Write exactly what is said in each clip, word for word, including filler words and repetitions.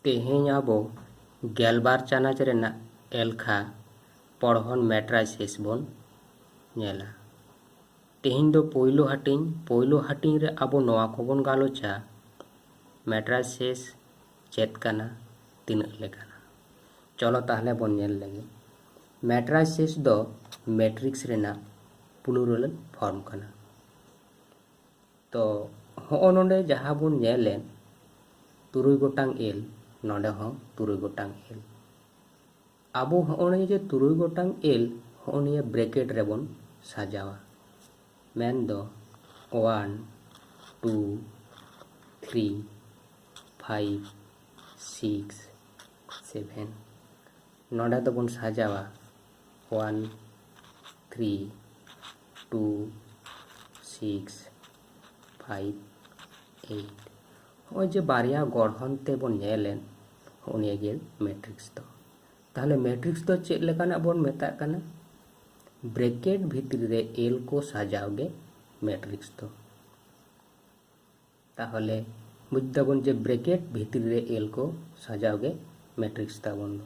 ᱛᱮᱦᱮᱧ ᱟᱵᱚ ᱜᱮᱞᱵᱟᱨ ᱪᱟᱱᱟᱪ ᱨᱮᱱᱟᱜ ᱮᱞᱠᱷᱟ ᱯᱚᱲᱦᱚᱱ matrices ᱵᱚᱱ ᱧᱮᱞᱟ᱾ ᱛᱮᱦᱮᱧ ᱫᱚ ᱯᱳᱭᱞᱳ ᱦᱟᱹᱴᱤᱧ, ᱯᱳᱭᱞᱳ ᱦᱟᱹᱴᱤᱧ ᱨᱮ ᱟᱵᱚ ᱱᱚᱣᱟ ᱠᱚᱵᱚᱱ ᱜᱟᱞᱚᱪᱟ, matrices ᱪᱮᱫ ᱠᱟᱱᱟ, ᱛᱤᱱᱟᱹᱜ ᱞᱮᱠᱟᱱᱟ᱾ ᱪᱚᱞᱚ ᱛᱟᱦᱞᱮ ᱵᱚᱱ ᱧᱮᱞ ᱞᱮᱜᱮ᱾ Matrices ᱫᱚ matrix ᱨᱮᱱᱟᱜ plural form ᱠᱟᱱᱟ᱾ ᱛᱚ ᱦᱚᱸᱜᱼᱚ ᱱᱚᱰᱮ ᱡᱟᱦᱟᱸ ᱵᱚᱱ ᱧᱮᱞᱮᱫ ᱛᱩᱨᱩᱭ ᱜᱚᱴᱟᱝ ᱮᱞ, ᱱᱚᱰᱮ ᱦᱚᱸ ᱛᱩᱨᱩᱭ ᱜᱚᱴᱟᱝ ᱮᱞ᱾ ᱟᱵᱚ ᱦᱚᱸᱜᱼᱚ ᱱᱤᱭᱟᱹ ᱡᱮ ᱛᱩᱨᱩᱭ ᱜᱚᱴᱟᱝ ᱮᱞ, ᱦᱚᱸᱜᱼᱚ ᱱᱤᱭᱟᱹ bracket ᱨᱮᱵᱚᱱ ᱥᱟᱡᱟᱣᱟ᱾ ᱢᱮᱱᱫᱚ one, two, three, five, six, seven᱾ ᱱᱚᱰᱮ ᱫᱚᱵᱚᱱ ᱥᱟᱡᱟᱣᱟ one, three, two, six, five, eight᱾ ᱦᱚᱸᱜᱼᱚᱭ ᱡᱮ ᱵᱟᱨᱭᱟ ᱜᱚᱲᱦᱚᱱ ᱛᱮᱵᱚᱱ ᱧᱮᱞᱮᱫ, ᱦᱚᱸᱜᱼᱚ ᱱᱤᱭᱟᱹ ᱜᱮ matrix ᱫᱚ᱾ ᱛᱟᱦᱞᱮ matrix ᱫᱚ ᱪᱮᱫ ᱞᱮᱠᱟᱱᱟᱜ ᱵᱚᱱ ᱢᱮᱛᱟᱜ ᱠᱟᱱᱟ? Bracket ᱵᱷᱤᱛᱨᱤ ᱨᱮ ᱮᱞ ᱠᱚ ᱥᱟᱡᱟᱣ ᱜᱮ matrix ᱫᱚ᱾ ᱛᱟᱦᱚᱞᱮ ᱵᱩᱡᱽ ᱫᱟᱵᱚᱱ ᱡᱮ bracket ᱵᱷᱤᱛᱨᱤ ᱨᱮ ᱮᱞ ᱠᱚ ᱥᱟᱡᱟᱣ ᱜᱮ matrix ᱛᱟᱵᱚᱱ ᱫᱚ᱾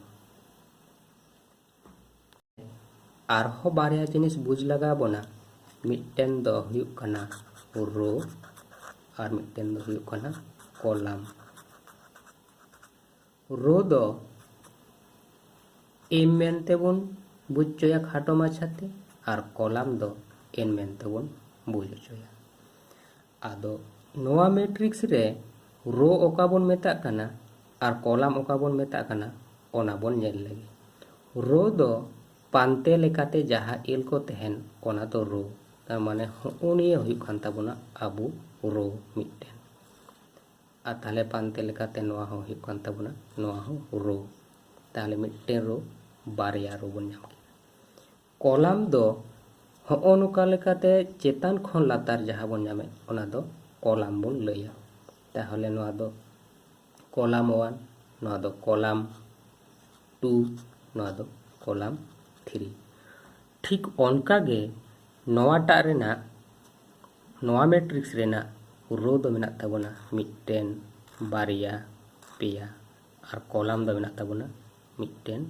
ᱟᱨᱦᱚᱸ ᱵᱟᱨᱭᱟ ᱡᱤᱱᱤᱥ ᱵᱩᱡᱽ ᱞᱟᱜᱟᱣ ᱵᱚᱱᱟ, ᱢᱤᱫᱴᱮᱱ ᱫᱚ ᱦᱩᱭᱩᱜ ᱠᱟᱱᱟ row ᱟᱨ ᱢᱤᱫᱴᱮᱱ ᱫᱚ ᱦᱩᱭᱩᱜ ᱠᱟᱱᱟ column᱾ Row ᱫᱚ M ᱢᱮᱱᱛᱮ ᱵᱚᱱ ᱵᱩᱡᱽ ᱦᱚᱪᱚᱭᱟ ᱠᱷᱟᱴᱚ ᱢᱟᱪᱷᱟᱛᱮ, ᱟᱨ column ᱫᱚ N ᱢᱮᱱᱛᱮ ᱵᱚᱱ ᱵᱩᱡᱽ ᱦᱚᱪᱚᱭᱟ᱾ ᱟᱫᱚ ᱱᱚᱣᱟ matrix ᱨᱮ row ᱚᱠᱟ ᱵᱚᱱ ᱢᱮᱛᱟᱜ ᱠᱟᱱᱟ ᱟᱨ column ᱚᱠᱟ ᱵᱚᱱ ᱢᱮᱛᱟᱜ ᱠᱟᱱᱟ, ᱚᱱᱟ ᱵᱚᱱ ᱧᱮᱞ ᱞᱮᱜᱮ᱾ Row ᱫᱚ ᱯᱟᱱᱛᱮ ᱞᱮᱠᱟᱛᱮ ᱡᱟᱦᱟᱸ ᱮᱞ ᱠᱚ ᱛᱟᱦᱮᱱ, ᱚᱱᱟ ᱫᱚ row᱾ ᱛᱟᱨ ᱢᱟᱱᱮ ᱦᱚᱸᱜᱼᱚ ᱱᱤᱭᱟᱹ ᱦᱩᱭᱩᱜ ᱠᱟᱱ ᱛᱟᱵᱚᱱᱟ ᱟᱵᱚ row ᱢᱤᱫᱴᱮᱱ᱾ ᱟᱨ ᱛᱟᱦᱞᱮ ᱯᱟᱱᱛᱮ ᱞᱮᱠᱟᱛᱮ ᱱᱚᱣᱟ ᱦᱚᱸ ᱦᱩᱭᱩᱜ ᱠᱟᱱ ᱛᱟᱵᱚᱱᱟ, ᱱᱚᱣᱟ ᱦᱚᱸ row᱾ ᱛᱟᱦᱞᱮ ᱢᱤᱫᱴᱮᱱ row, ᱵᱟᱨᱭᱟ row ᱵᱚᱱ ᱧᱟᱢ ᱠᱮᱫᱟ᱾ Column ᱫᱚ ᱦᱚᱸᱜᱼᱚ ᱱᱚᱝᱠᱟ ᱞᱮᱠᱟᱛᱮ ᱪᱮᱛᱟᱱ ᱠᱷᱚᱱ ᱞᱟᱛᱟᱨ ᱡᱟᱦᱟᱸ ᱵᱚᱱ ᱧᱟᱢᱮᱫ, ᱚᱱᱟ ᱫᱚ column ᱵᱚᱱ ᱞᱟᱹᱭᱟ᱾ ᱛᱟᱦᱚᱞᱮ ᱱᱚᱣᱟ ᱫᱚ column one, ᱱᱚᱣᱟ ᱫᱚ column two, ᱱᱚᱣᱟ ᱫᱚ column three᱾ ᱴᱷᱤᱠ ᱚᱱᱠᱟ ᱜᱮ ᱱᱚᱣᱟᱴᱟᱜ ᱨᱮᱱᱟᱜ, ᱱᱚᱣᱟ matrix ᱨᱮᱱᱟᱜ row ᱫᱚ ᱢᱮᱱᱟᱜ ᱛᱟᱵᱚᱱᱟ ᱢᱤᱫᱴᱮᱱ, ᱵᱟᱨᱭᱟ, ᱯᱮᱭᱟ, ᱟᱨ ᱠᱚᱞᱟᱢ ᱫᱚ ᱢᱮᱱᱟᱜ ᱛᱟᱵᱚᱱᱟ ᱢᱤᱫᱴᱮᱱ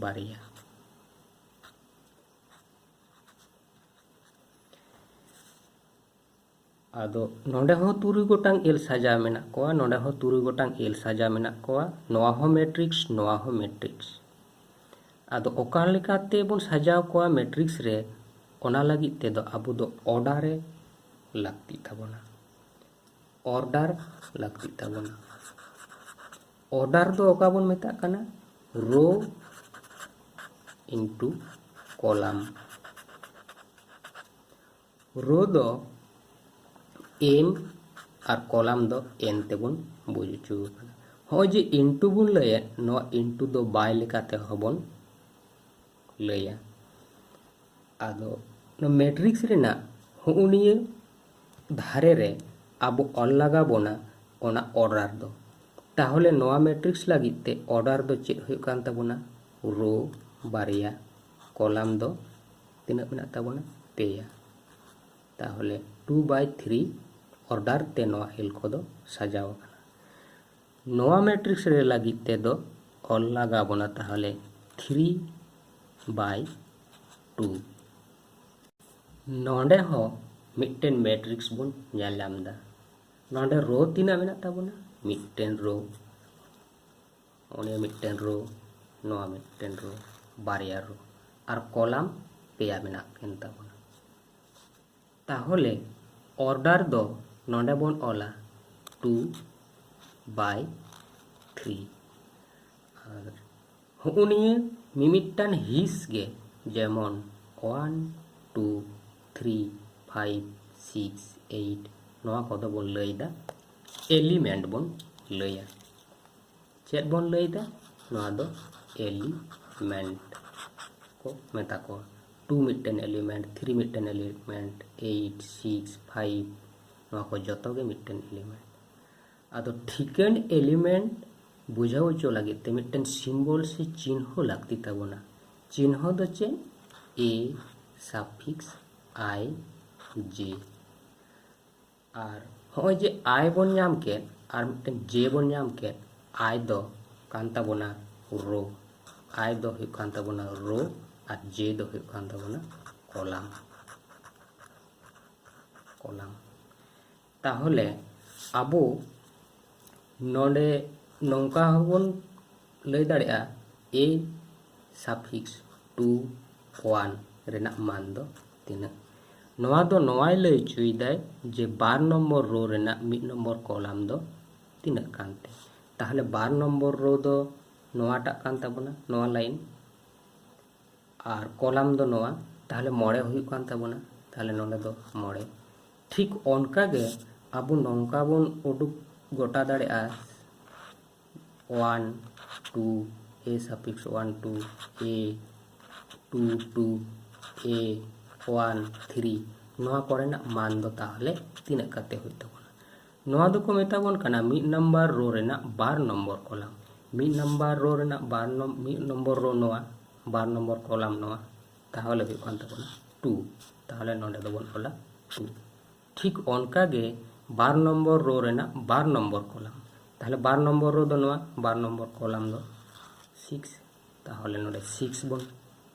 ᱵᱟᱨᱭᱟ᱾ ᱟᱫᱚ ᱱᱚᱰᱮ ᱦᱚᱸ ᱛᱩᱨᱩᱭ ᱜᱚᱴᱟᱝ ᱮᱞ ᱥᱟᱡᱟᱣ ᱢᱮᱱᱟᱜ ᱠᱚᱣᱟ, ᱱᱚᱰᱮ ᱦᱚᱸ ᱛᱩᱨᱩᱭ ᱜᱚᱴᱟᱝ ᱮᱞ ᱥᱟᱡᱟᱣ ᱢᱮᱱᱟᱜ ᱠᱚᱣᱟ, ᱱᱚᱣᱟ ᱦᱚᱸ ᱢᱮᱴᱨᱤᱠᱥ, ᱱᱚᱣᱟ ᱦᱚᱸ ᱢᱮᱴᱨᱤᱠᱥ᱾ ᱟᱫᱚ ᱚᱠᱟ ᱞᱮᱠᱟᱛᱮ ᱵᱚᱱ ᱥᱟᱡᱟᱣ ᱠᱚᱣᱟ ᱢᱮᱴᱨᱤᱠᱥ ᱨᱮ, ᱚᱱᱟ ᱞᱟᱹᱜᱤᱫ ᱛᱮᱫᱚ ᱟᱵᱚ ᱫᱚ ᱚᱰᱟᱨ ᱮ ᱞᱟᱹᱠᱛᱤᱜ ᱛᱟᱵᱚᱱᱟ, ᱚᱨᱰᱟᱨ ᱞᱟᱹᱠᱛᱤᱜ ᱛᱟᱵᱚᱱᱟ᱾ ᱚᱰᱟᱨ ᱫᱚ ᱚᱠᱟ ᱵᱚᱱ ᱢᱮᱛᱟᱜ ᱠᱟᱱᱟ? Row into ᱠᱚᱞᱟᱢ᱾ ᱨᱳ ᱫᱚ ᱮᱢ ᱟᱨ ᱠᱚᱞᱟᱢ ᱫᱚ ᱮᱱ ᱛᱮᱵᱚᱱ ᱵᱩᱡᱽ ᱦᱚᱪᱚ ᱟᱠᱟᱫᱟ᱾ ᱦᱚᱸᱜᱼᱚᱭ ᱡᱮ ᱤᱱᱴᱩ ᱵᱚᱱ ᱞᱟᱹᱭᱮᱫ, ᱱᱚᱣᱟ ᱤᱱᱴᱩ ᱫᱚ ᱵᱟᱭ ᱞᱮᱠᱟᱛᱮ ᱦᱚᱸᱵᱚᱱ ᱞᱟᱹᱭᱟ᱾ ᱟᱫᱚ ᱱᱚᱣᱟ ᱢᱮᱴᱨᱤᱠᱥ ᱨᱮᱱᱟᱜ ᱦᱚᱸᱜᱼᱚ ᱱᱤᱭᱟᱹ ᱫᱷᱟᱨᱮ ᱨᱮ ᱟᱵᱚ ᱚᱞ ᱞᱟᱜᱟᱣ ᱵᱚᱱᱟ ᱚᱱᱟ ᱚᱨᱰᱟᱨ ᱫᱚ᱾ ᱛᱟᱦᱚᱞᱮ ᱱᱚᱣᱟ ᱢᱮᱴᱨᱤᱠᱥ ᱞᱟᱹᱜᱤᱫ ᱛᱮ ᱚᱨᱰᱟᱨ ᱫᱚ ᱪᱮᱫ ᱦᱩᱭᱩᱜ ᱠᱟᱱ ᱛᱟᱵᱚᱱᱟ? ᱨᱳ ᱵᱟᱨᱭᱟ, ᱠᱚᱞᱟᱢ ᱫᱚ ᱛᱤᱱᱟᱹᱜ ᱢᱮᱱᱟᱜ ᱛᱟᱵᱚᱱᱟ? ᱯᱮᱭᱟ᱾ ᱛᱟᱦᱚᱞᱮ two by three ᱚᱨᱰᱟᱨ ᱛᱮ ᱱᱚᱣᱟ ᱮᱞ ᱠᱚᱫᱚ ᱥᱟᱡᱟᱣ ᱟᱠᱟᱱᱟ᱾ ᱱᱚᱣᱟ ᱢᱮᱴᱨᱤᱠᱥ ᱨᱮ ᱞᱟᱹᱜᱤᱫ ᱛᱮᱫᱚ ᱚᱞ ᱞᱟᱜᱟᱣ ᱵᱚᱱᱟ ᱛᱟᱦᱚᱞᱮ three by two᱾ ᱱᱚᱰᱮ ᱦᱚᱸ ᱢᱤᱫᱴᱮᱱ ᱢᱮᱴᱨᱤᱠᱥ ᱵᱚᱱ ᱧᱮᱞ ᱧᱟᱢ ᱮᱫᱟ᱾ ᱱᱚᱰᱮ ᱨᱳ ᱛᱤᱱᱟᱹᱜ ᱢᱮᱱᱟᱜ ᱛᱟᱵᱚᱱᱟ? ᱢᱤᱫᱴᱮᱱ ᱨᱳ, ᱚᱱᱮ ᱢᱤᱫᱴᱮᱱ ᱨᱳ, ᱱᱚᱣᱟ ᱢᱤᱫᱴᱮᱱ ᱨᱳ, ᱵᱟᱨᱭᱟ ᱨᱳ, ᱟᱨ ᱠᱚᱞᱟᱢ ᱯᱮᱭᱟ ᱢᱮᱱᱟᱜ ᱠᱤᱱ ᱛᱟᱵᱚᱱᱟ᱾ ᱛᱟᱦᱚᱞᱮ ᱚᱨᱰᱟᱨ ᱫᱚ ᱱᱚᱰᱮ ᱵᱚᱱ ᱚᱞᱟ two by three᱾ ᱟᱨ ᱦᱚᱸᱜᱼᱚ ᱱᱤᱭᱟᱹ ᱢᱤᱢᱤᱫᱴᱟᱝ ᱦᱤᱸᱥ ᱜᱮ, ᱡᱮᱢᱚᱱ one, two, three, five, six, eight, ᱱᱚᱣᱟ ᱠᱚᱫᱚ ᱵᱚᱱ ᱞᱟᱹᱭᱫᱟ ᱮᱞᱤᱢᱮᱱᱴ ᱵᱚᱱ ᱞᱟᱹᱭᱟ᱾ ᱪᱮᱫ ᱵᱚᱱ ᱞᱟᱹᱭᱫᱟ? ᱱᱚᱣᱟ ᱫᱚ ᱮᱞᱤᱢᱮᱱᱴ ᱠᱚ ᱢᱮᱛᱟ ᱠᱚᱣᱟ᱾ Two ᱢᱤᱫᱴᱮᱱ ᱮᱞᱤᱢᱮᱱᱴ, three ᱢᱤᱫᱴᱮᱱ ᱮᱞᱤᱢᱮᱱᱴ, eight, six, five, ᱱᱚᱣᱟ ᱠᱚ ᱡᱚᱛᱚ ᱜᱮ ᱢᱤᱫᱴᱮᱱ ᱮᱞᱤᱢᱮᱱᱴ᱾ ᱟᱫᱚ ᱴᱷᱤᱠᱟᱹᱱ ᱮᱞᱤᱢᱮᱱᱴ ᱵᱩᱡᱷᱟᱹᱣ ᱦᱚᱪᱚ ᱞᱟᱹᱜᱤᱫ ᱛᱮ ᱢᱤᱫᱴᱮᱱ ᱥᱤᱢᱵᱚᱞ ᱥᱮ ᱪᱤᱱᱦᱟᱹ ᱞᱟᱹᱠᱛᱤ ᱛᱟᱵᱚᱱᱟ᱾ ᱪᱤᱱᱦᱟᱹ ᱫᱚ ᱪᱮᱫ? A suffix I J᱾ ᱟᱨ ᱦᱚᱸᱜᱼᱚᱭ ᱡᱮ I ᱵᱚᱱ ᱧᱟᱢ ᱠᱮᱫ ᱟᱨ ᱢᱤᱫᱴᱮᱱ J ᱵᱚᱱ ᱧᱟᱢ ᱠᱮᱫ, I ᱫᱚ ᱠᱟᱱ ᱛᱟᱵᱚᱱᱟ row, I ᱫᱚ ᱦᱩᱭᱩᱜ ᱠᱟᱱ ᱛᱟᱵᱚᱱᱟ row ᱟᱨ J ᱫᱚ ᱦᱩᱭᱩᱜ ᱠᱟᱱ ᱛᱟᱵᱚᱱᱟ column᱾ column᱾ ᱛᱟᱦᱚᱞᱮ ᱟᱵᱚ ᱱᱚᱰᱮ ᱱᱚᱝᱠᱟ ᱦᱚᱸᱵᱚᱱ ᱞᱟᱹᱭ ᱫᱟᱲᱮᱭᱟᱜᱼᱟ, A suffix two one ᱨᱮᱱᱟᱜ ᱢᱟᱱ ᱫᱚ ᱛᱤᱱᱟᱹᱜ? ᱱᱚᱣᱟ ᱫᱚ ᱱᱚᱣᱟᱭ ᱞᱟᱹᱭ ᱦᱚᱪᱚᱭᱮᱫᱟᱭ ᱡᱮ ᱵᱟᱨ ᱱᱚᱢᱵᱚᱨ row ᱨᱮᱱᱟᱜ ᱢᱤᱫ ᱱᱚᱢᱵᱚᱨ column ᱫᱚ ᱛᱤᱱᱟᱹᱜ ᱠᱟᱱᱛᱮ᱾ ᱛᱟᱦᱚᱞᱮ ᱵᱟᱨ ᱱᱚᱢᱵᱚᱨ row ᱫᱚ ᱱᱚᱣᱟᱴᱟᱜ ᱠᱟᱱ ᱛᱟᱵᱚᱱᱟ, ᱱᱚᱣᱟ line, ᱟᱨ column ᱫᱚ ᱱᱚᱣᱟ, ᱛᱟᱦᱚᱞᱮ ᱢᱚᱬᱮ ᱦᱩᱭᱩᱜ ᱠᱟᱱ ᱛᱟᱵᱚᱱᱟ, ᱛᱟᱦᱚᱞᱮ ᱱᱚᱰᱮ ᱫᱚ ᱢᱚᱬᱮ᱾ ᱴᱷᱤᱠ ᱚᱱᱠᱟ ᱜᱮ ᱟᱵᱚ ᱱᱚᱝᱠᱟ ᱵᱚᱱ ᱩᱰᱩᱠ ᱜᱚᱴᱟ ᱫᱟᱲᱮᱭᱟᱜᱼᱟ, one two, A suffix one two, A two two, A one three, ᱱᱚᱣᱟ ᱠᱚᱨᱮᱱᱟᱜ ᱢᱟᱱ ᱫᱚ ᱛᱟᱦᱚᱞᱮ ᱛᱤᱱᱟᱹᱜ ᱠᱟᱛᱮ ᱦᱩᱭᱩᱜ ᱛᱟᱵᱚᱱᱟ? ᱱᱚᱣᱟ ᱫᱚᱠᱚ ᱢᱮᱛᱟ ᱵᱚᱱ ᱠᱟᱱᱟ ᱢᱤᱫ ᱱᱟᱢᱵᱟᱨ row ᱨᱮᱱᱟᱜ ᱵᱟᱨ ᱱᱚᱢᱵᱚᱨ column᱾ ᱢᱤᱫ ᱱᱟᱢᱵᱟᱨ row ᱨᱮᱱᱟᱜ ᱵᱟᱨ ᱱᱚᱢ-, ᱢᱤᱫ ᱱᱚᱢᱵᱚᱨ row ᱱᱚᱣᱟ, ᱵᱟᱨ ᱱᱚᱢᱵᱚᱨ column ᱱᱚᱣᱟ, ᱛᱟᱦᱚᱞᱮ ᱦᱩᱭᱩᱜ ᱠᱟᱱ ᱛᱟᱵᱚᱱᱟ two᱾ ᱛᱟᱦᱚᱞᱮ ᱱᱚᱰᱮ ᱫᱚᱵᱚᱱ ᱚᱞᱟ two᱾ ᱴᱷᱤᱠ ᱚᱱᱠᱟ ᱜᱮ ᱵᱟᱨ ᱱᱚᱢᱵᱚᱨ row ᱨᱮᱱᱟᱜ ᱵᱟᱨ ᱱᱚᱢᱵᱚᱨ column, ᱛᱟᱦᱚᱞᱮ ᱵᱟᱨ ᱱᱚᱢᱵᱚᱨ row ᱫᱚ ᱱᱚᱣᱟ, ᱵᱟᱨ ᱱᱚᱢᱵᱚᱨ column ᱫᱚ six, ᱛᱟᱦᱚᱞᱮ ᱱᱚᱰᱮ six ᱵᱚᱱ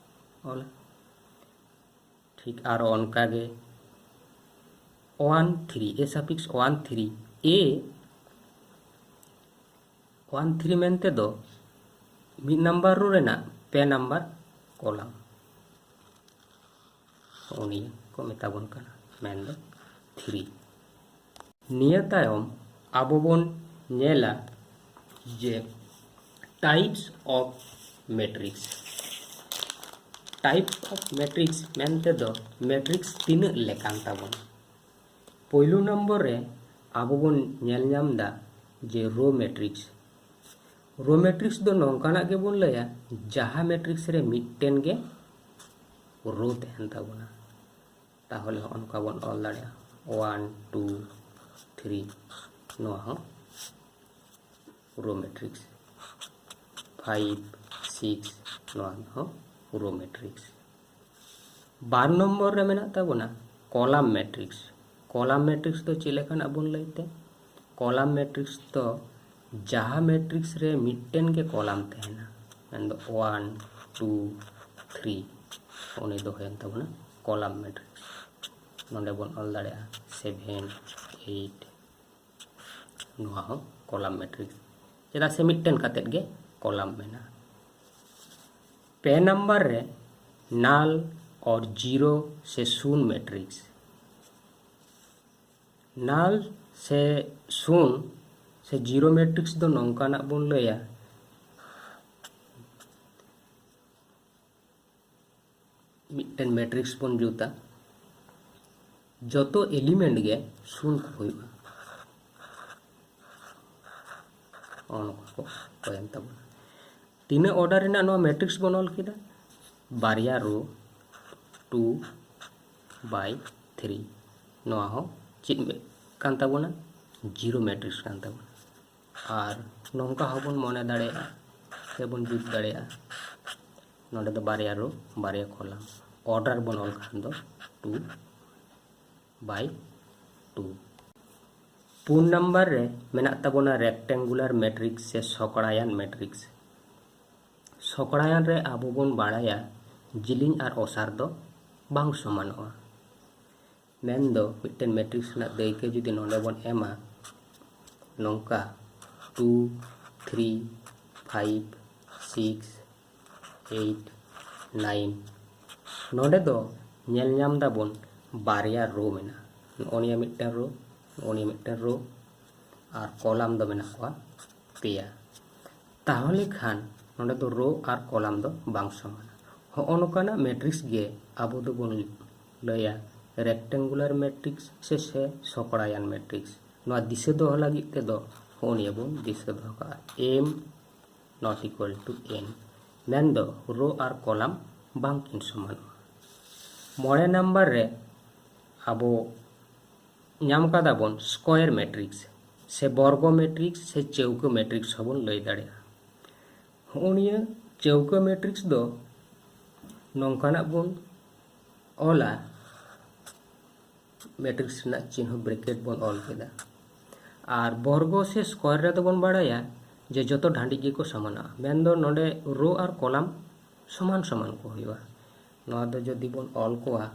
ᱚᱞᱟ᱾ ᱴᱷᱤᱠ ᱟᱨᱚ ᱚᱱᱠᱟ ᱜᱮ one three, A suffix one three, A one three ᱢᱮᱱᱛᱮ ᱫᱚ ᱢᱤᱫ ᱱᱟᱢᱵᱟᱨ row ᱨᱮᱱᱟᱜ ᱯᱮ ᱱᱟᱢᱵᱟᱨ column, ᱩᱱᱤ ᱠᱚ ᱢᱮᱛᱟ ᱵᱚᱱ ᱠᱟᱱᱟ, ᱢᱮᱱᱫᱚ three᱾ ᱱᱤᱭᱟᱹ ᱛᱟᱭᱚᱢ ᱟᱵᱚ ᱵᱚᱱ ᱧᱮᱞᱟ ᱡᱮ types of matrix᱾ types of matrix ᱢᱮᱱᱛᱮ ᱫᱚ matrix ᱛᱤᱱᱟᱹᱜ ᱞᱮᱠᱟᱱ ᱛᱟᱵᱚᱱᱟ? ᱯᱳᱭᱞᱳ ᱱᱚᱢᱵᱚᱨ ᱨᱮ ᱟᱵᱚ ᱵᱚᱱ ᱧᱮᱞ ᱧᱟᱢ ᱮᱫᱟ ᱡᱮ row matrix᱾ row matrix ᱫᱚ ᱱᱚᱝᱠᱟᱱᱟᱜ ᱜᱮᱵᱚᱱ ᱞᱟᱹᱭᱟ, ᱡᱟᱦᱟᱸ matrix ᱨᱮ ᱢᱤᱫᱴᱮᱱ ᱜᱮ row ᱛᱟᱦᱮᱱ ᱛᱟᱵᱚᱱᱟ᱾ ᱛᱟᱦᱚᱞᱮ ᱦᱚᱸᱜᱼᱚ ᱱᱚᱝᱠᱟ ᱵᱚᱱ ᱚᱞ ᱫᱟᱲᱮᱭᱟᱜᱼᱟ, one two three, ᱱᱚᱣᱟ ᱦᱚᱸ row matrix, five six, ᱱᱚᱣᱟ ᱦᱚᱸ row matrix᱾ ᱵᱟᱨ ᱱᱚᱢᱵᱚᱨ ᱨᱮ ᱢᱮᱱᱟᱜ ᱛᱟᱵᱚᱱᱟ column matrix᱾ column matrix ᱫᱚ ᱪᱮᱫ ᱞᱮᱠᱟᱱᱟᱜ ᱵᱚᱱ ᱞᱟᱹᱭ ᱛᱮ? column matrix ᱫᱚ ᱡᱟᱦᱟᱸ ᱢᱮᱴᱨᱤᱠᱥ ᱨᱮ ᱢᱤᱫᱴᱮᱱ ᱜᱮ ᱠᱚᱞᱟᱢ ᱛᱟᱦᱮᱱᱟ, ᱢᱮᱱᱫᱚ ᱳᱣᱟᱱ, ᱴᱩ, ᱛᱷᱨᱤ, ᱩᱱᱤ ᱫᱚ ᱦᱩᱭᱮᱱ ᱛᱟᱵᱚᱱᱟ ᱠᱚᱞᱟᱢ ᱢᱮᱴᱨᱤᱠᱥ᱾ ᱱᱚᱰᱮ ᱵᱚᱱ ᱚᱞ ᱫᱟᱲᱮᱭᱟᱜᱼᱟ ᱥᱮᱵᱷᱮᱱ, ᱮᱭᱤᱴ, ᱱᱚᱣᱟ ᱦᱚᱸ ᱠᱚᱞᱟᱢ ᱢᱮᱴᱨᱤᱠᱥ, ᱪᱮᱫᱟᱜ ᱥᱮ ᱢᱤᱫᱴᱮᱱ ᱠᱟᱛᱮᱫ ᱜᱮ ᱠᱚᱞᱟᱢ ᱢᱮᱱᱟᱜᱼᱟ᱾ ᱯᱮ ᱱᱟᱢᱵᱟᱨ ᱨᱮ ᱱᱟᱞ ᱚᱨ ᱡᱤᱨᱳ ᱥᱮ ᱥᱩᱱ ᱢᱮᱴᱨᱤᱠᱥ᱾ ᱱᱟᱞ ᱥᱮ ᱥᱩᱱ ᱥᱮ ᱡᱤᱨᱳ ᱢᱮᱴᱨᱤᱠᱥ ᱫᱚ ᱱᱚᱝᱠᱟᱱᱟᱜ ᱵᱚᱱ ᱞᱟᱹᱭᱟ, ᱢᱤᱫᱴᱮᱱ ᱢᱮᱴᱨᱤᱠᱥ ᱵᱚᱱ ᱡᱩᱛᱟ, ᱡᱚᱛᱚ ᱮᱞᱤᱢᱮᱱᱴ ᱜᱮ ᱥᱩᱱ ᱠᱚ ᱦᱩᱭᱩᱜᱼᱟ᱾ ᱱᱚᱜᱼᱚ ᱱᱚᱝᱠᱟ ᱠᱚ ᱦᱩᱭᱮᱱ ᱛᱟᱵᱚᱱᱟ᱾ ᱛᱤᱱᱟᱹᱜ ᱚᱨᱰᱟᱨ ᱨᱮᱱᱟᱜ ᱱᱚᱣᱟ ᱢᱮᱴᱨᱤᱠᱥ ᱵᱚᱱ ᱚᱞ ᱠᱮᱫᱟ? ᱵᱟᱨᱭᱟ ᱨᱳ, ᱴᱩ ᱵᱟᱭ ᱛᱷᱨᱤ᱾ ᱱᱚᱣᱟ ᱦᱚᱸ ᱪᱮᱫ ᱢᱮ-, ᱠᱟᱱ ᱛᱟᱵᱚᱱᱟ? ᱡᱤᱨᱳ ᱢᱮᱴᱨᱤᱠᱥ ᱠᱟᱱ ᱛᱟᱵᱚᱱᱟ᱾ ᱟᱨ ᱱᱚᱝᱠᱟ ᱦᱚᱸᱵᱚᱱ ᱢᱚᱱᱮ ᱫᱟᱲᱮᱭᱟᱜᱼᱟ ᱥᱮᱵᱚᱱ ᱡᱩᱛ ᱫᱟᱲᱮᱭᱟᱜᱼᱟ, ᱱᱚᱰᱮ ᱫᱚ ᱵᱟᱨᱭᱟ ᱨᱳ, ᱵᱟᱨᱭᱟ ᱠᱚᱞᱟᱢ, ᱚᱨᱰᱟᱨ ᱵᱚᱱ ᱚᱞ ᱠᱷᱟᱱ ᱫᱚ ᱴᱩ ᱵᱟᱭ ᱴᱩ᱾ ᱯᱩᱱ ᱱᱟᱢᱵᱟᱨ ᱨᱮ ᱢᱮᱱᱟᱜ ᱛᱟᱵᱚᱱᱟ ᱨᱮᱠᱴᱮᱝᱜᱩᱞᱟᱨ ᱢᱮᱴᱨᱤᱠᱥ ᱥᱮ ᱥᱚᱠᱲᱟᱭᱟᱱ ᱢᱮᱴᱨᱤᱠᱥ᱾ ᱥᱚᱠᱲᱟᱭᱟᱱ ᱨᱮ ᱟᱵᱚ ᱵᱚᱱ ᱵᱟᱲᱟᱭᱟ ᱡᱤᱞᱤᱧ ᱟᱨ ᱚᱥᱟᱨ ᱫᱚ ᱵᱟᱝ ᱥᱚᱢᱟᱱᱚᱜᱼᱟ᱾ ᱢᱮᱱᱫᱚ ᱢᱤᱫᱴᱮᱱ ᱢᱮᱴᱨᱤᱠᱥ ᱨᱮᱱᱟᱜ ᱫᱟᱹᱭᱠᱟᱹ ᱡᱩᱫᱤ ᱱᱚᱰᱮ ᱵᱚᱱ ᱮᱢᱟ, ᱱᱚᱝᱠᱟ two, three, five, six, eight, nine, ᱱᱚᱰᱮ ᱫᱚ ᱧᱮᱞ ᱧᱟᱢ ᱫᱟᱵᱚᱱ ᱵᱟᱨᱭᱟ ᱨᱳ ᱢᱮᱱᱟᱜᱼᱟ᱾ ᱱᱚᱜᱼᱚ ᱱᱤᱭᱟᱹ ᱢᱤᱫᱴᱮᱱ ᱨᱳ, ᱱᱚᱜᱼᱚ ᱱᱤᱭᱟᱹ ᱢᱤᱫᱴᱮᱱ ᱨᱳ, ᱟᱨ ᱠᱚᱞᱟᱢ ᱫᱚ ᱢᱮᱱᱟᱜ ᱠᱚᱣᱟ ᱯᱮᱭᱟ᱾ ᱛᱟᱦᱚᱞᱮ ᱠᱷᱟᱱ ᱱᱚᱰᱮ ᱫᱚ ᱨᱳ ᱟᱨ ᱠᱚᱞᱟᱢ ᱫᱚ ᱵᱟᱝ ᱥᱚᱢᱟᱱᱟ᱾ ᱦᱚᱸᱜᱼᱚ ᱱᱚᱝᱠᱟᱱᱟᱜ ᱢᱮᱴᱨᱤᱠᱥ ᱜᱮ ᱟᱵᱚ ᱫᱚᱵᱚᱱ ᱞᱟᱹᱭᱟ ᱨᱮᱠᱴᱮᱝᱜᱩᱞᱟᱨ ᱢᱮᱴᱨᱤᱠᱥ ᱥᱮ, ᱥᱮ ᱥᱚᱠᱲᱟᱭᱟᱱ ᱢᱮᱴᱨᱤᱠᱥ᱾ ᱱᱚᱣᱟ ᱫᱤᱥᱟᱹ ᱫᱚᱦᱚ ᱞᱟᱹᱜᱤᱫ ᱛᱮᱫᱚ ᱦᱚᱸᱜᱼᱚ ᱱᱤᱭᱟᱹ ᱵᱚᱱ ᱫᱤᱥᱟᱹ ᱫᱚᱦᱚ ᱠᱟᱜᱼᱟ, M not equal to N, ᱢᱮᱱᱫᱚ ᱨᱳ ᱟᱨ ᱠᱚᱞᱟᱢ ᱵᱟᱝ ᱠᱤᱱ ᱥᱚᱢᱟᱱᱚᱜᱼᱟ᱾ ᱢᱚᱬᱮ ᱱᱟᱢᱵᱟᱨ ᱨᱮ ᱟᱵᱚ ᱧᱟᱢ ᱠᱟᱫᱟ ᱵᱚᱱ ᱥᱠᱚᱭᱟᱨ ᱢᱮᱴᱨᱤᱠᱥ ᱥᱮ ᱵᱚᱨᱜᱚ ᱢᱮᱴᱨᱤᱠᱥ ᱥᱮ ᱪᱟᱹᱣᱠᱟᱹ ᱢᱮᱴᱨᱤᱠᱥ ᱦᱚᱸᱵᱚᱱ ᱞᱟᱹᱭ ᱫᱟᱲᱮᱭᱟᱜᱼᱟ᱾ ᱦᱚᱸᱜᱼᱚ ᱱᱤᱭᱟᱹ ᱪᱟᱹᱣᱠᱟᱹ ᱢᱮᱴᱨᱤᱠᱥ ᱫᱚ ᱱᱚᱝᱠᱟᱱᱟᱜ ᱵᱚᱱ ᱚᱞᱟ, ᱢᱮᱴᱨᱤᱠᱥ ᱨᱮᱱᱟᱜ ᱪᱤᱱᱦᱟᱹ ᱵᱨᱮᱠᱮᱴ ᱵᱚᱱ ᱚᱞ ᱠᱮᱫᱟ᱾ ᱟᱨ ᱵᱚᱨᱜᱚ ᱥᱮ ᱥᱠᱚᱭᱟᱨ ᱨᱮᱫᱚ ᱵᱚᱱ ᱵᱟᱲᱟᱭᱟ ᱡᱮ ᱡᱚᱛᱚ ᱰᱟᱸᱰᱤᱡ ᱜᱮᱠᱚ ᱥᱚᱢᱟᱱᱚᱜᱼᱟ, ᱢᱮᱱᱫᱚ ᱱᱚᱰᱮ ᱨᱳ ᱟᱨ ᱠᱚᱞᱟᱢ ᱥᱚᱢᱟᱱ ᱥᱚᱢᱟᱱ ᱠᱚ ᱦᱩᱭᱩᱜᱼᱟ᱾ ᱱᱚᱣᱟ ᱫᱚ ᱡᱩᱫᱤ ᱵᱚᱱ ᱚᱞ ᱠᱚᱣᱟ,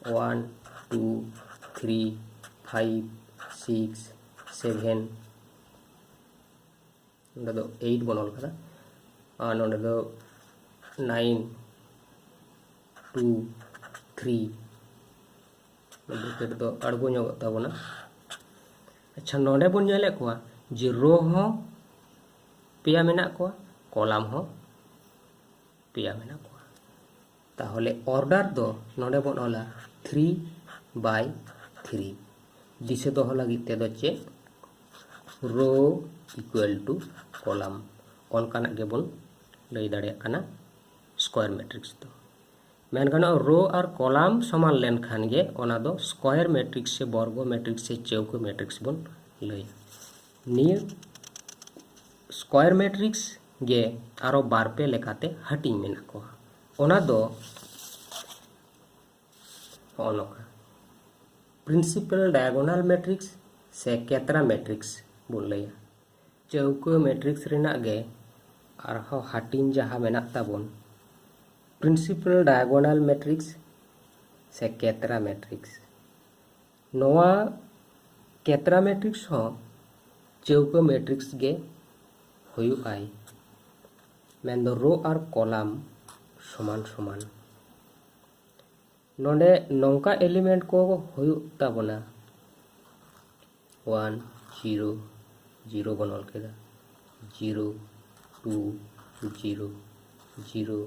one, two, three, five, six, seven, ᱱᱚᱰᱮ ᱫᱚ ᱮᱭᱤᱴ ᱵᱚᱱ ᱚᱞ ᱠᱟᱫᱟ, ᱟᱨ ᱱᱚᱰᱮ ᱫᱚ ᱱᱟᱭᱤᱱ, ᱴᱩ, ᱛᱷᱨᱤ, ᱵᱨᱮᱠᱮᱴ ᱫᱚ ᱟᱬᱜᱚ ᱧᱚᱜᱚᱜ ᱛᱟᱵᱚᱱᱟ᱾ ᱟᱪᱪᱷᱟ, ᱱᱚᱰᱮ ᱵᱚᱱ ᱧᱮᱞᱮᱫ ᱠᱚᱣᱟ ᱡᱮ ᱨᱳ ᱦᱚᱸ ᱯᱮᱭᱟ ᱢᱮᱱᱟᱜ ᱠᱚᱣᱟ, ᱠᱚᱞᱟᱢ ᱦᱚᱸ ᱯᱮᱭᱟ ᱢᱮᱱᱟᱜ ᱠᱚᱣᱟ᱾ ᱛᱟᱦᱚᱞᱮ ᱚᱨᱰᱟᱨ ᱫᱚ ᱱᱚᱰᱮ ᱵᱚᱱ ᱚᱞᱟ ᱛᱷᱨᱤ ᱵᱟᱭ ᱛᱷᱨᱤ᱾ ᱫᱤᱥᱟᱹ ᱫᱚᱦᱚ ᱞᱟᱹᱜᱤᱫ ᱛᱮᱫᱚ ᱪᱮᱫ? ᱨᱳ ᱤᱠᱩᱭᱟᱞ ᱴᱩ ᱠᱚᱞᱟᱢ, ᱚᱱᱠᱟᱱᱟᱜ ᱜᱮᱵᱚᱱ ᱞᱟᱹᱭ ᱫᱟᱲᱮᱭᱟᱜ ᱠᱟᱱᱟ ᱥᱠᱚᱭᱟᱨ ᱢᱮᱴᱨᱤᱠᱥ ᱫᱚ᱾ ᱢᱮᱱ ᱜᱟᱱᱚᱜᱼᱟ, ᱨᱳ ᱟᱨ ᱠᱚᱞᱟᱢ ᱥᱚᱢᱟᱱ ᱞᱮᱱᱠᱷᱟᱱ ᱜᱮ ᱚᱱᱟ ᱫᱚ ᱥᱠᱚᱭᱟᱨ ᱢᱮᱴᱨᱤᱠᱥ ᱥᱮ ᱵᱚᱨᱜᱚ ᱢᱮᱴᱨᱤᱠᱥ ᱥᱮ ᱪᱟᱹᱣᱠᱟᱹ ᱢᱮᱴᱨᱤᱠᱥ ᱵᱚᱱ ᱞᱟᱹᱭᱟ᱾ ᱱᱤᱭᱟᱹ ᱥᱠᱚᱭᱟᱨ ᱢᱮᱴᱨᱤᱠᱥ ᱜᱮ ᱟᱨᱚ ᱵᱟᱨ ᱯᱮ ᱞᱮᱠᱟᱛᱮ ᱦᱟᱹᱴᱤᱧ ᱢᱮᱱᱟᱜ ᱠᱚᱣᱟ᱾ ᱚᱱᱟ ᱫᱚ ᱦᱚᱸᱜᱼᱚ ᱱᱚᱝᱠᱟ, ᱯᱨᱤᱱᱥᱤᱯᱟᱞ ᱰᱟᱭᱟᱜᱳᱱᱟᱞ ᱢᱮᱴᱨᱤᱠᱥ ᱥᱮ ᱠᱮᱛᱨᱟ ᱢᱮᱴᱨᱤᱠᱥ ᱵᱚᱱ ᱞᱟᱹᱭᱟ᱾ ᱪᱟᱹᱣᱠᱟᱹ ᱢᱮᱴᱨᱤᱠᱥ ᱨᱮᱱᱟᱜ ᱜᱮ ᱟᱨᱦᱚᱸ ᱦᱟᱹᱴᱤᱧ ᱡᱟᱦᱟᱸ ᱢᱮᱱᱟᱜ ᱛᱟᱵᱚᱱ, ᱯᱨᱤᱱᱥᱤᱯᱟᱞ ᱰᱟᱭᱟᱜᱳᱱᱟᱞ ᱢᱮᱴᱨᱤᱠᱥ ᱥᱮ ᱠᱮᱛᱨᱟ ᱢᱮᱴᱨᱤᱠᱥ᱾ ᱱᱚᱣᱟ ᱠᱮᱛᱨᱟ ᱢᱮᱴᱨᱤᱠᱥ ᱦᱚᱸ ᱪᱟᱹᱣᱠᱟᱹ ᱢᱮᱴᱨᱤᱠᱥ ᱜᱮ ᱦᱩᱭᱩᱜ ᱟᱭ, ᱢᱮᱱᱫᱚ ᱨᱳ ᱟᱨ ᱠᱚᱞᱟᱢ ᱥᱚᱢᱟᱱ ᱥᱚᱢᱟᱱ᱾ ᱱᱚᱰᱮ ᱱᱚᱝᱠᱟ ᱮᱞᱤᱢᱮᱱᱴ ᱠᱚ ᱦᱩᱭᱩᱜ ᱛᱟᱵᱚᱱᱟ, ᱚᱣᱟᱱ, ᱡᱤᱨᱳ, ᱡᱤᱨᱳ ᱵᱚᱱ ᱚᱞ ᱠᱮᱫᱟ, zero, two, zero, zero,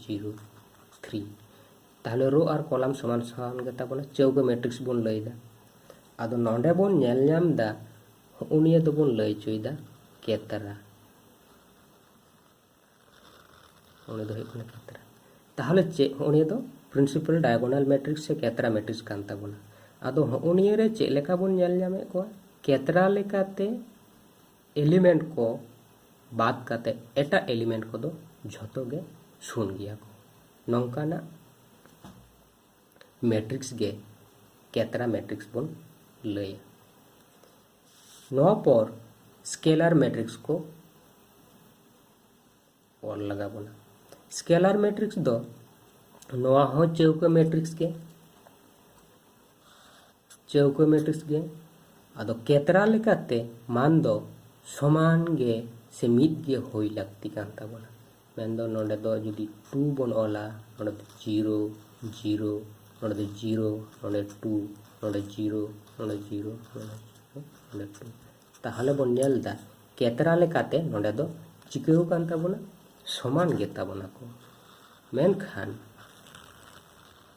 zero, three. ᱛᱟᱦᱞᱮ ᱨᱳ ᱟᱨ ᱠᱚᱞᱟᱢ ᱥᱚᱢᱟᱱ ᱥᱚᱢᱟᱱ ᱜᱮ ᱛᱟᱵᱚᱱᱟ, ᱪᱟᱹᱣᱠᱟᱹ ᱢᱮᱴᱨᱤᱠᱥ ᱵᱚᱱ ᱞᱟᱹᱭᱫᱟ᱾ ᱟᱫᱚ ᱱᱚᱰᱮ ᱵᱚᱱ ᱧᱮᱞ ᱧᱟᱢ ᱫᱟ, ᱦᱚᱸᱜᱼᱚ ᱱᱤᱭᱟᱹ ᱫᱚᱵᱚᱱ ᱞᱟᱹᱭ ᱦᱚᱪᱚᱭᱮᱫᱟ ᱠᱮᱛᱨᱟ᱾ ᱩᱱᱤ ᱫᱚ ᱦᱩᱭᱩᱜ ᱠᱟᱱᱟ ᱠᱮᱛᱨᱟ᱾ ᱛᱟᱦᱚᱞᱮ ᱪᱮᱫ? ᱦᱚᱸᱜᱼᱚ ᱱᱤᱭᱟᱹ ᱫᱚ ᱯᱨᱤᱱᱥᱤᱯᱟᱞ ᱰᱟᱭᱟᱜᱳᱱᱟᱞ ᱢᱮᱴᱨᱤᱠᱥ ᱥᱮ ᱠᱮᱛᱨᱟ ᱢᱮᱴᱨᱤᱠᱥ ᱠᱟᱱ ᱛᱟᱵᱚᱱᱟ᱾ ᱟᱫᱚ ᱦᱚᱸᱜᱼᱚ ᱱᱤᱭᱟᱹ ᱨᱮ ᱪᱮᱫ ᱞᱮᱠᱟ ᱵᱚᱱ ᱧᱮᱞ ᱧᱟᱢᱮᱫ ᱠᱚᱣᱟ? ᱠᱮᱛᱨᱟ ᱞᱮᱠᱟᱛᱮ ᱮᱞᱤᱢᱮᱱᱴ ᱠᱚ ᱵᱟᱫ ᱠᱟᱛᱮ ᱮᱴᱟᱜ ᱮᱞᱤᱢᱮᱱᱴ ᱠᱚᱫᱚ ᱡᱷᱚᱛᱚ ᱜᱮ ᱥᱩᱱ ᱜᱮᱭᱟ ᱠᱚ᱾ ᱱᱚᱝᱠᱟᱱᱟᱜ ᱢᱮᱴᱨᱤᱠᱥ ᱜᱮ ᱠᱮᱛᱨᱟ ᱢᱮᱴᱨᱤᱠᱥ ᱵᱚᱱ ᱞᱟᱹᱭᱟ᱾ ᱱᱚᱣᱟ ᱯᱚᱨ scalar matrix ᱠᱚ ᱚᱞ ᱞᱟᱜᱟ ᱵᱚᱱᱟ᱾ Scalar matrix ᱫᱚ ᱱᱚᱣᱟ ᱦᱚᱸ ᱪᱟᱹᱣᱠᱟᱹ matrix ᱜᱮ, ᱪᱟᱹᱣᱠᱟᱹ matrix ᱜᱮ᱾ ᱟᱫᱚ ᱠᱮᱛᱨᱟ ᱞᱮᱠᱟᱛᱮ ᱢᱟᱱ ᱫᱚ ᱥᱚᱢᱟᱱ ᱜᱮ ᱥᱮ ᱢᱤᱫ ᱜᱮ ᱦᱩᱭ ᱞᱟᱹᱠᱛᱤ ᱠᱟᱱ ᱛᱟᱵᱚᱱᱟ᱾ ᱢᱮᱱᱫᱚ ᱱᱚᱰᱮ ᱫᱚ ᱡᱩᱫᱤ two ᱵᱚᱱ ᱚᱞᱟ, ᱱᱚᱰᱮ ᱫᱚ zero, zero, ᱱᱚᱰᱮ ᱫᱚ zero, ᱱᱚᱰᱮ two, ᱱᱚᱰᱮ zero, ᱱᱚᱰᱮ zero, ᱱᱚᱰᱮ zero, ᱱᱚᱰᱮ two᱾ ᱛᱟᱦᱚᱞᱮ ᱵᱚᱱ ᱧᱮᱞ ᱮᱫᱟ ᱠᱮᱛᱨᱟ ᱞᱮᱠᱟᱛᱮ ᱱᱚᱰᱮ ᱫᱚ ᱪᱤᱠᱟᱹᱣ ᱠᱟᱱ ᱛᱟᱵᱚᱱᱟ, ᱥᱚᱢᱟᱱ ᱜᱮ ᱛᱟᱵᱚᱱᱟ ᱠᱚ᱾ ᱢᱮᱱᱠᱷᱟᱱ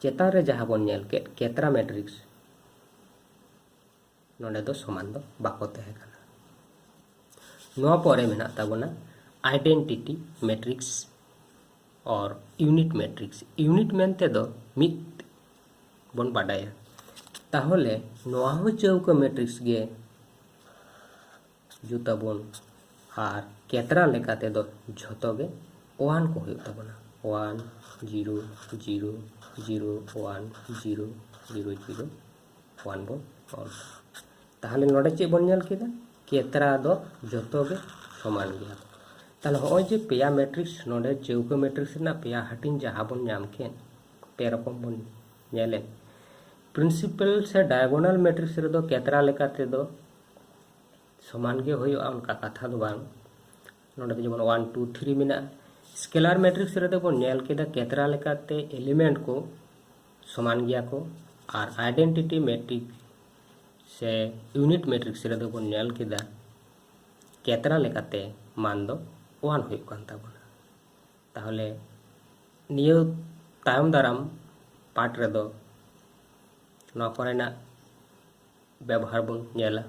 ᱪᱮᱛᱟᱱ ᱨᱮ ᱡᱟᱦᱟᱸ ᱵᱚᱱ ᱧᱮᱞ ᱠᱮᱫ ᱠᱮᱛᱨᱟ matrix, ᱱᱚᱰᱮ ᱫᱚ ᱥᱚᱢᱟᱱ ᱫᱚ ᱵᱟᱠᱚ ᱛᱟᱦᱮᱸ ᱠᱟᱱᱟ᱾ ᱱᱚᱣᱟ ᱯᱚᱨᱮ ᱢᱮᱱᱟᱜ ᱛᱟᱵᱚᱱᱟ identity matrix or unit matrix᱾ Unit ᱢᱮᱱᱛᱮ ᱫᱚ ᱢᱤᱫ ᱵᱚᱱ ᱵᱟᱰᱟᱭᱟ᱾ ᱛᱟᱦᱚᱞᱮ ᱱᱚᱣᱟ ᱦᱚᱸ ᱪᱟᱹᱣᱠᱟᱹ matrix ᱜᱮ ᱡᱩᱛᱟᱵᱚᱱ, ᱟᱨ ᱠᱮᱛᱨᱟ ᱞᱮᱠᱟ ᱛᱮᱫᱚ ᱡᱷᱚᱛᱚ ᱜᱮ one ᱠᱚ ᱦᱩᱭᱩᱜ ᱛᱟᱵᱚᱱᱟ᱾ One, zero, zero, zero, one, zero, zero, zero, one ᱵᱚᱱ ᱚᱞ᱾ ᱛᱟᱦᱚᱞᱮ ᱱᱚᱰᱮ ᱪᱮᱫ ᱵᱚᱱ ᱧᱮᱞ ᱠᱮᱫᱟ? ᱠᱮᱛᱨᱟ ᱫᱚ ᱡᱷᱚᱛᱚ ᱜᱮ ᱥᱚᱢᱟᱱ ᱜᱮᱭᱟ᱾ ᱛᱟᱦᱚᱞᱮ ᱦᱚᱸᱜᱼᱚᱭ ᱡᱮ ᱯᱮᱭᱟ matrix, ᱱᱚᱰᱮ ᱪᱟᱹᱣᱠᱟᱹ matrix ᱨᱮᱱᱟᱜ ᱯᱮᱭᱟ ᱦᱟᱹᱴᱤᱧ ᱡᱟᱦᱟᱸ ᱵᱚᱱ ᱧᱟᱢ ᱠᱮᱫ, ᱯᱮ ᱨᱚᱠᱚᱢ ᱵᱚᱱ ᱧᱮᱞᱮᱫ, principal ᱥᱮ diagonal matrix ᱨᱮᱫᱚ ᱠᱮᱛᱨᱟ ᱞᱮᱠᱟ ᱛᱮᱫᱚ ᱥᱚᱢᱟᱱ ᱜᱮ ᱦᱩᱭᱩᱜᱼᱟ, ᱚᱱᱠᱟ ᱠᱟᱛᱷᱟ ᱫᱚ ᱵᱟᱝ᱾ ᱱᱚᱰᱮ ᱫᱚ ᱡᱮᱢᱚᱱ one, two, three ᱢᱮᱱᱟᱜᱼᱟ᱾ Scalar matrix ᱨᱮᱫᱚ ᱵᱚᱱ ᱧᱮᱞ ᱠᱮᱫᱟ ᱠᱮᱛᱨᱟ ᱞᱮᱠᱟᱛᱮ element ᱠᱚ ᱥᱚᱢᱟᱱ ᱜᱮᱭᱟ ᱠᱚ, ᱟᱨ identity matrix ᱥᱮ unit matrix ᱨᱮᱫᱚ ᱵᱚᱱ ᱧᱮᱞ ᱠᱮᱫᱟ ᱠᱮᱛᱨᱟ ᱞᱮᱠᱟᱛᱮ ᱢᱟᱱ ᱫᱚ one ᱦᱩᱭᱩᱜ ᱠᱟᱱ ᱛᱟᱵᱚᱱᱟ᱾ ᱛᱟᱦᱚᱞᱮ ᱱᱤᱭᱟᱹ ᱛᱟᱭᱚᱢ ᱫᱟᱨᱟᱢ part ᱨᱮᱫᱚ ᱱᱚᱣᱟ ᱠᱚᱨᱮᱱᱟᱜ ᱵᱮᱵᱚᱦᱟᱨ ᱵᱚᱱ ᱧᱮᱞᱟ᱾